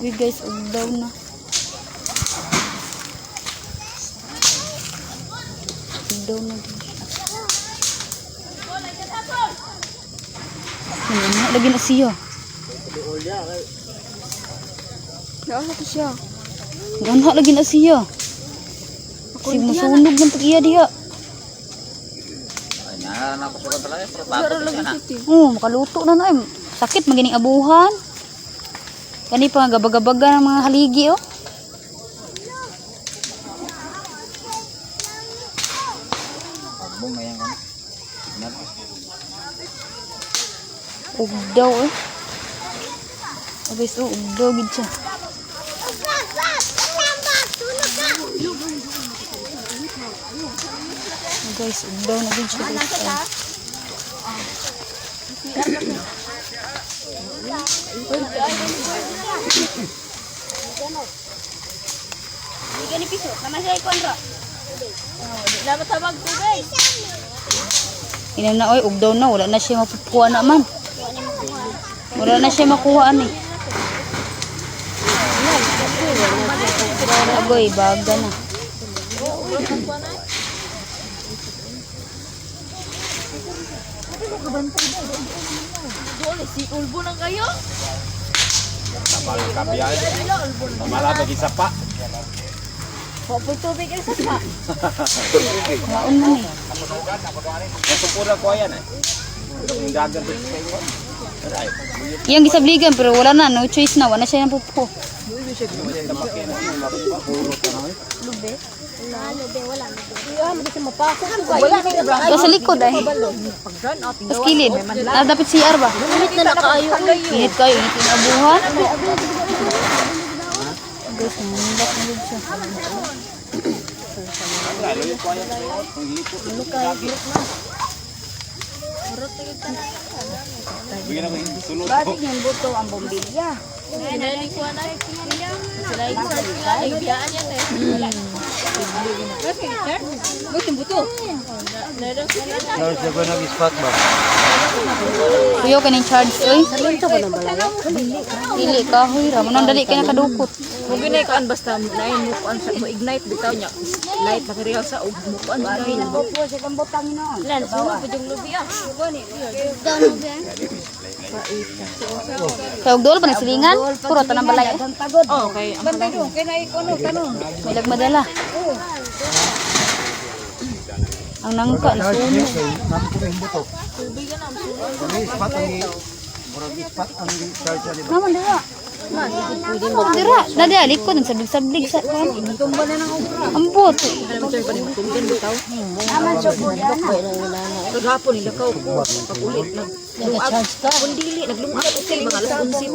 Uy guys, ugdaw na. Ugdaw na din siya. Ano na, lagi na siya. Naasa to siya. Ganha lagi na siya. Sig masunog ng pag-iya diha. Ay, na ako sa talaga. Pero Wala bago lagi siya na. siya ti. Oh, makaluto na na eh. Sakit magining abuhan. Kani pa nga gabagabaga ng mga haligi oh. Pagbong ngayon kan. Signal. Ugdaw eh. Oh guys, oh, ugdaw gid siya. Oh guys, ugdaw na gid siya, guys. Ay. Ina na oy, ugdaw na, wala na siya mapupuha na man. Wala na siya makuha ani. Agoy, baga na. Doon si ulbo nang kayo. Tabal kabiyan. Tamala bagi sapa. Wapoy tubig ay sa pa. Maon man eh. Nasupura ko yan eh. Ang dagan to sa inyo. Ay, Iyang gisabligan pero wala na, no choice na, wala na siya napupuha. Wala Ba sa likod ay. Pas kilid. Ah, dapat CR ba? Init na kaayo. Init kayo, init yung abuhan. Guys, nangundak na gud siya. Bigyan ako yung sulod ko. Kuyo kaning charge oy. Dili kahoy ra mo nang dali kay nakadukot. Mo ginay kuan basta naay mo kuan sa mo ignite bitaw nya. Light material sa ug mo kuan sa Lan, sunog pa yung lubi ah. Kay og duol pa nagsilingan, puro tanang balay. Eh. Oh, kay ang May lagmadala. Ang nangka nasunog. Naman dira. Dira, dada likod ang sablig-sablig sa kuan. Ambot. Kagapon nila ko pag ulit nag lungag. Kung dili naglungag ko mga alas 11.